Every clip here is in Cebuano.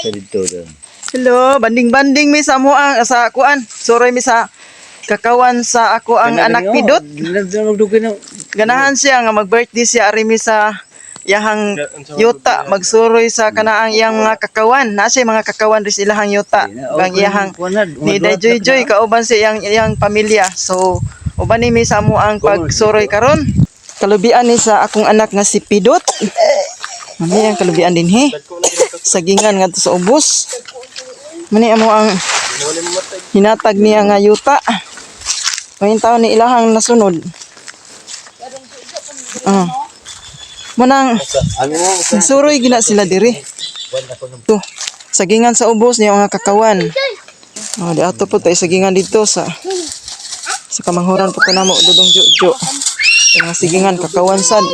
Sa dito doon. Hello, banding-banding mi sa amoang sa kuan. Suroy mi sa kakawan sa ako ang anak Pidot. Ganahan siya nga mag-birthday siya ari mi sa yahang yuta, magsuroy sa kanaang iyang mga kakawan. Na siya mga kakawan rin sa ilahang yuta. Ang iyahang ni Day Joy Joy kauban sa iyang iyang pamilya. So uban ni mi sa amoang pagsuroy karon. Kalubian ni sa akong anak nga si Pidot. Mami ang kalubian din he. Sagingan ngadto sa ubos. Mani amo ang hinatag niya nga yuta. Ngayon taon ni ilahang nasunod. Ah. Manang suroy gina sila diri. To sagingan sa ubos niya nga kakawan. Oh, di ato po tayo sagingan dito sa kamanghuran po kanamo Dudong Jojo. Yung mga sigingan kakawan sad.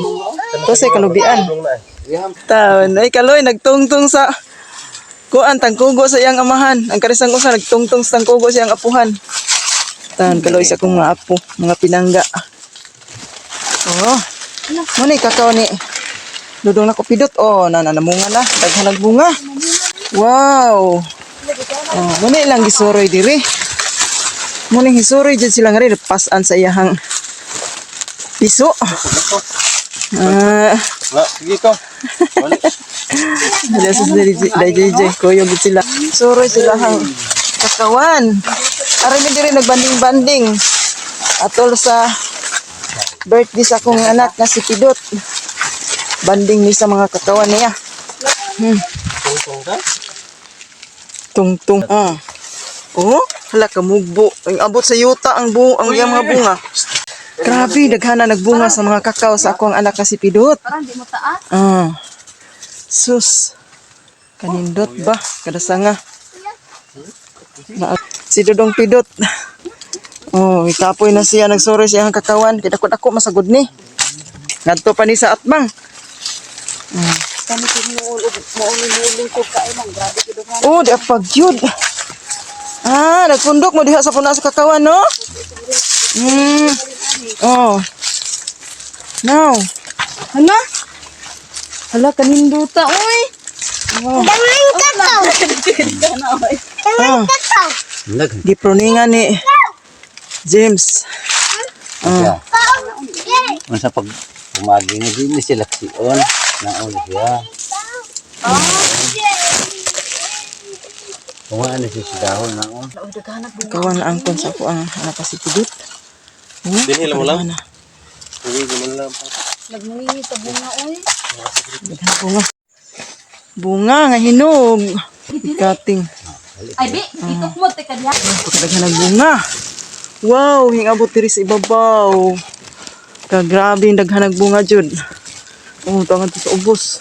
To sa kalubian. Taon ay kaloy nagtungtong sa kuan tangkugo sa iyang amahan. Ang karisang usa nagtungtong sa tangkugo sa iyang apuhan. Taon kaloy sa akong mga apo, mga pinangga. Oh. Muna kakao ni Dudong na kopidot. Oh, na na namunga na. Daghan nagbunga. Wow. Oh, muna ilang gisuroy diri. Muna hisuroy jud sila nga rin pasan sa iyahang piso. Ah, Na, sige ko. Dali sa dali JJ, kuyo gid sila. Suroy sila hang kakawan. Aron mi diri nagbanding-banding. Atol sa birthday sa akong anak nga si Pidot. Banding mi sa mga kakawan niya. Tungtong ka? Tungtong. Ah. Oh, hala kamugbo. Ang abot sa yuta ang bu ang iyang mga bunga. Grabe, daghana nagbunga sa mga kakao sa akong anak nga si Pidot. Parang di mo taas. Ah. Sus. Kanindot ba? Kadasanga. Na, si Dudong Pidot. Oh, ikapoy na siya nagsuroy siya ang kakawan. Kay dako-dako masagod ni. Ngadto pa ni sa atbang. Kami tinuulog, maulong ko kain ang grabe ko duman. Oh, di apag yun. Ah, nagpundok mo diha sa puna sa kakawan, no? Oh. Now. Hala? Hala, kaninduta, oy! Oh. Ah. Giproningan ni James. Ah. Unsa pag pumagi na din ni sila sion na ulo siya. Kung ano siya sa dahon na on. Kawan na angkon sa ako ang anak si Pidut. Oh, Dinhi lang mo lang? na. Sige, guman lang. Nagmungingi sa bunga, oy. Daghan bunga. Bunga nga hinog. Ikating. Ay, bi, itok mo, teka diha. Pagkadaghan ng bunga. Wow, hingabot diri sa ibabaw. Kagrabe ang daghan ng bunga jud. Oh, tangan to sa ubos.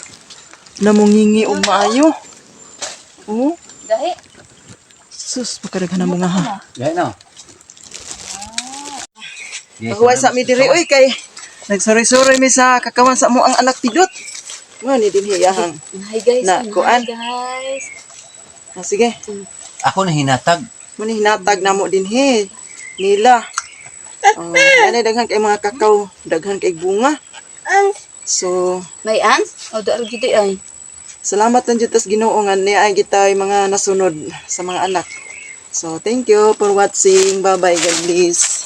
Namungingi og maayo. Oh, Gahi. sus, pagkadaghan ng bunga ha. Yan no. Paghuway sa mi diri oy kay nagsuroy-suroy mi sa kakawan sa mo ang anak Pidot. Mo ni dinhi iyahang. Hi, guys. Na, Hi, kuan. guys. Ah, sige. Ako na hinatag. Mo ni hinatag namo dinhi nila. Oh, yan ay daghan kay mga kakao, daghan kay bunga. So, May ans? O, doon gito ay. salamat lang jud tas Ginoo nga niya ay gitay mga nasunod sa mga anak. So, thank you for watching. Bye-bye. God bless.